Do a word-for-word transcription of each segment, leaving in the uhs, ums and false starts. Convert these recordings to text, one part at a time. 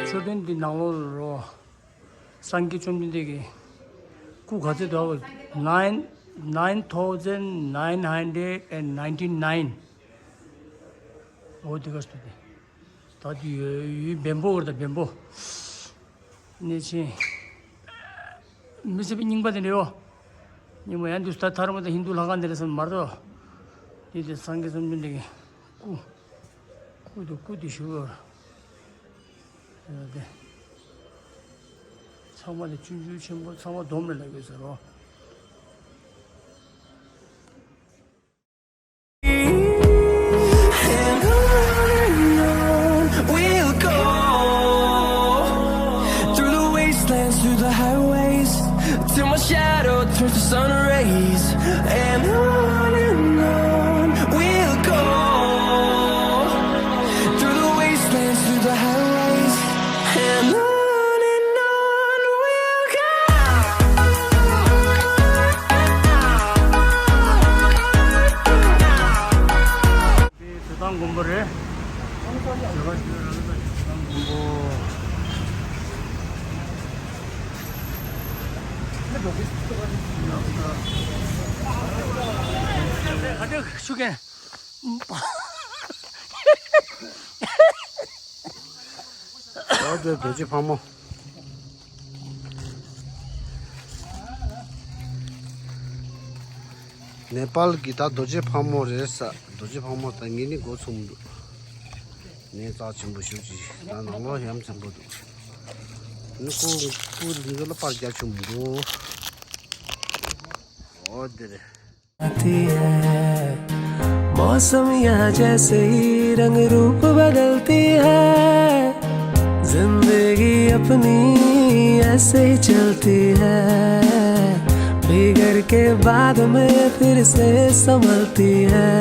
མཆོད་རྟེན་འདི་ནང་ལོགས་ལ་རོ། སངས་རྒྱས་བཅོམ་ལྡན་འདས་ཀྱི་སྐུ་ག་ཚོད་འདུག nine, nine thousand nine hundred and ninety nine. འོ་དེ་ག་སུ་དེ། ད་དེ་ཡོད་ཡོད་བེམ་པོ་བར་དང་བེམ་པོ། གནས་ཆེན། མི་སེར་པའི་རྙིང་པ་དེ་འདྲ་ཡོད། རྙིང་པ་ཡང་འདུག་ད་ཐར་མ་དང་ཧིན་དུ་ལྷ་ཁང་དེ་འདྲ་སོང་མ་གཏོགས། དེ་དེ་སངས་རྒྱས་བཅོམ་ལྡན་འདས་ཀྱི་སྐུ། སྐུ་དེ་སྐུ་དེ་བཞུགས་ཡོད། དེ། ཚང་མ་ལ་སྤྱོད་འཇུག་ཆེན་པོ་ཚང་མ་སྡོམ་ལ་ལབ་དགོས་ཟེར་རོ། And on and on we'll go, through the wastelands, through the highways, till my shadow turns to sun rays. And on and on we'll go, through the wastelands, through the highways, and on and on we'll go. དེ་ཇོ་ཐང་དགོན་པ་རེད། ཇོ་ཁ་ཞུ་ར་ལ་ཇོ་ཐང་དགོན་པ། ཨ་དེ་ཤུ་གན། འོ་དེ་རྡོ་རྗེ་ཕག་མོ། ནེ་པཱལ་གྱི་ད་རྡོ་རྗེ་ཕག་མོ་རེད་ས། རྡོ་རྗེ་ཕག་མོ་ད་ངས་ནི་མགོ་ཚོམ་འདུག་ནས་རྩ་ཆེན་པོ་ཞུ་ཅིག་ད་ནང་ལོགས་ཡ་མཚན་པོ་འདུག་ནི་ཁོ་ཁོ་རི་འདི་ལ་པར་རྒྱ་ཆུང་འདུག་འོ་དེ་རེད། आती है। मौसम यहाँ जैसे ही रंग रूप बदलती है, जिंदगी अपनी ऐसे ही चलती है, बिगड़ के बाद में फिर से संभलती है।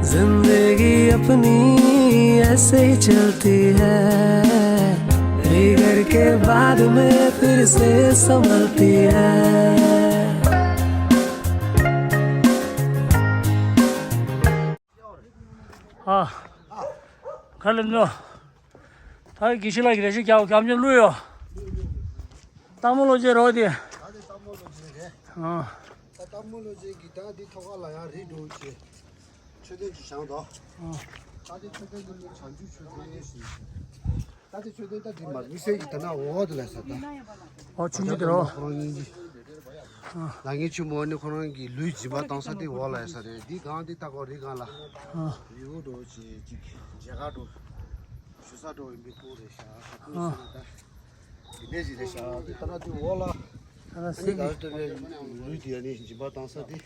जिंदगी अपनी ऐसे ही चलती है, बिगड़ के बाद में फिर से संभलती है। ཨ། ཁ་ལེམ་ལོ། ད་དགེ་བཤེས་ལགས་ཀྱི་རེ་ཞིག་རྒྱག་རྒྱག་མྱོང་བླུ་ཡོད། སྟག་མོ་ལོ་ཆེ་རོ་དེ། ད་དེ་སྟག་མོ་ལོ་ཆེ་རེད། ཨ། ད་སྟག་མོ་ལོ་ཆེ་གི་ད་འདི་ཐོག་ཁ་ལ་ཡང་རི་འགྲོ་ཆེ། མཆོད་རྟེན་ཅིག་བཞེངས་དོ། ཨ། ད་དེ་མཆོད་རྟེན་འདི་ནི་བྱང་ཆུབ་མཆོད་རྟེན་ཞེས་ཟེར། ད་དེ་མཆོད་རྟེན་ད་དེ་མར་དམིགས་བསལ་གྱི་ད་ན་འོག་ཏུ་ལས་ས་ད། ཨོ་ཆུང་ཆུང་དེ་རོ། ཁོ་རང་གཉིས་ཀྱི། ཨ། ལ་ངའི་ཆུ་མོ་ནི་ཁོ་རང་གི་ལུས་སྦྱིན་པ་བཏང་ས་དེ་འོག་ལ་ཡོད་ས་རེད། འདི་གང་འདི་ལྟ་གོ་རི་སྒང་ལ། ཨ། རི་བོ་འགྲོ་ཅིག་ཅིག་མཇལ་ཁ་འགྲོ། ཞུ་ས་འགྲོ་ཡིན་པའི་སྐོར་རེད་ཤག་ཁ་ཁུ་ཨ། སི་ད། དེ་འདྲས་ཞིག་རེད་ཤག་འདི་ལྟ་ན་དེ་འོག་ལ། ད་ན་ཨ་ནི་སེ་གི། ག་རེ་སྟོན་པའི་ལུས་དེ་ཡ་ནི་སྦྱིན་པ་བཏང་ས་དེ།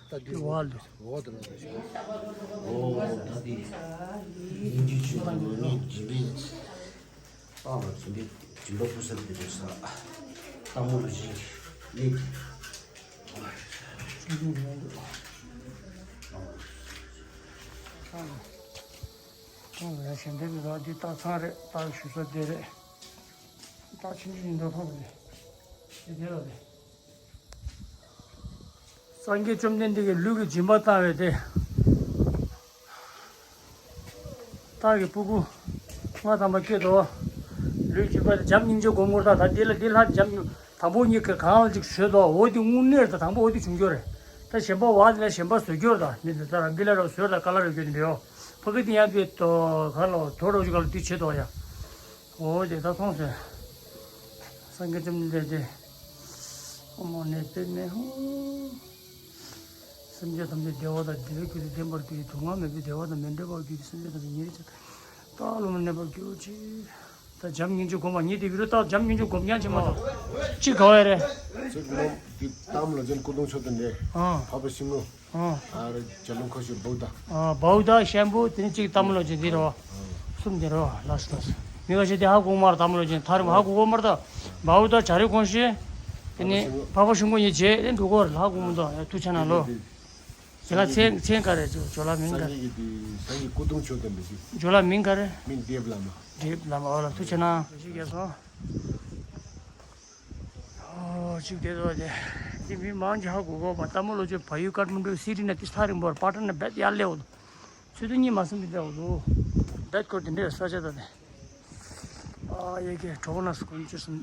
ད་འདི་འོག་ལ། འོག་ཏུ་ལ་འགྲོ་ཤག་འོ་ད་འདི་སྙིང་རྗེ་ཆེན་པོ་ནི་སྦྱིན་པའི། སྟག་ལ་སྦྱིན་པའི་སྦྱིན་པ་ཕུལ་ས་དེ་རེད་ས། སྟག་མོ་ལ་སྦྱིན་གནས་ཀྱི། ཨོ་ཡ་ཞལ་འདེབས་ར་འདི་སྟག་ཚང་རེད། སྟག་ཞུ་ས་དེ་རེད། སྟག་ཆུང་ཆུང་ཡིན་འདྲ་ཁོག་རེད། དེ་དེ་ལ་རེད། སངས་རྒྱས་བཅོམ་ལྡན་འདས་ཀྱི་ལུས་ཀྱི་སྦྱིན་པ་བཏང་བས་ཏེ། སྟག་གི་སྤུ་གུ་ལྔ་ཐམ་པ་སྐྱེས་དོ། ལུས་སྦྱིན་པ་དེ་བྱམས་སྙིང་རྗེ་སྒོམ་དགོས་ད། ད་འདི་ལ་འདི་ལྷ་བྱམས་དང་པོ་གཉིས་ཀྱི་གང་ལ་ཅིག་བཟོས་དོ། འོ་དེ་དངོས་གནས་ད་དང་པོ་འོ་དེ་བྱུང་རྒྱུ་རེད། ད་གཞན་པ་བ་དེ་ལ་གཞན་པ་བཟོ་རྒྱུ་རེད། ད་མི་འདི་ད་རང་འདི་ལ་རོ་བཟོས་ད་ཀ་ལ་རོ་རྒྱུ་འདི་འདྲ་ཡོ། ཕ་གི་དེ་ཡང་དེ་དོ་ག་ལ་དོ་རོ་ཅིག་ག་ལ་དེ་བྱེད་དོ་ཡ། འོ་དེ་ད་མཐོང་སོང་། སངས་རྒྱས་བཅོམ་ལྡན་འདས། ཨོཾ་མ་ཎི་པདྨེ་ཧཱུྃ། སེམས་ཅན་ཐམས་ཅད་བདེ་བ་དང་བདེ་བའི་རྒྱུ་སྟེ། བདེན་པར་གྱུར་ཅིག་སྡུག་བསྔལ་མེད་པའི་བདེ་བ་དང་མི་འབྲལ་བར་གྱུར་ཅིག་སེམས་ཅན་ཐམས་ཅད་ཉེ་རིང་ཅན་དང་བླ་མར་གནས་པར་གྱུར་ཅིག་ད་བྱམས་སྙིང་རྗེ་སྒོམ་པ་ཉིད་དེ་ཡུ་རུ་ད་བྱམས་སྙིང་རྗེ་སྒོམ་རྐྱང་བྱེད་མ་ཐུབ། ཅི་ག་བས་རེད། ཚིག་ནོ། འདི་གཏམ་ལོ་ཅན་སྐུ་གདུང་མཆོད་དོན་རེད། ཨང་། འཕགས་པ་ཤིང་ལོ། ཨ། ཨ་རེ་ཇ་ལུང་ཁ་ཤོར་བའུ་ད། ཨ་བའུ་ད་ཤམ་བུ་དེ་ནི་གཅིག་ཏམ་ལོ་ཅན་འདི་རོ། གསུམ་འདི་རོ་ལགས་སོ་ལགས་སོ། མི་ཁ་ཤས་དེ་ཧ་གོ་མར་ཏམ་ལོ་ཅན་ཐར་མ་ཧ་གོ་གོ་མར་ད། བའུ་ད་བྱ་རི་ཁོང་ཤེས། དེ་ནི་འཕགས་པ་ཤིང་ཁོང་ཡི་རྗེས་དེ་འགྲོ་གོ་ར་ཧ་གོ་མ་ད་ཡ་ཐུ་ཆ་ན་ལོ། ཁྱེད་ལ་མཚན་མཚན་ག་རེ། ཇོ་ཇོ་ལ་མིང་ག་སངས་རྒྱས་ཀྱི་དེ་སངས་རྒྱས་སྐུ་གདུང་མཆོད་རྟེན་པའི་དེ། ཇོ་ལ་མིང་ག་རེ། མིང་ལྡེབ་བླ་མ། ལྡེབ་བླ་མ། ཨོ་ལ་ཐུགས་ཆེ་གནང་། ཞིག་རྒྱལ་སོང་། ཨོ་ཅིག་དེ་ཚོ་དེ། འདི་མི་མང་ཆེ་ཧ་གོ་གོ་མ། ལྟད་མོ་ལོ་ཆེ་བལ་ཡུལ་ཀ་ཐ་མན་ཌུ་སི་ཊི་ནས་ཏིས་ཐ་རིང་པོར་པ་ཊན་ནས་རྦད་ཡར་སླེབས་འོ། ཆུ་ཚོད་གཉིས་མ་སོང་དེ་འདྲ་འོ་དོ། རྦད་སྐོར་དེ་འདྲའི་ས་ཆ་དང་དེ། ཨ་ཡེ་གེ་གྲོགས་ན་སྐོར་ཅི་སོང་།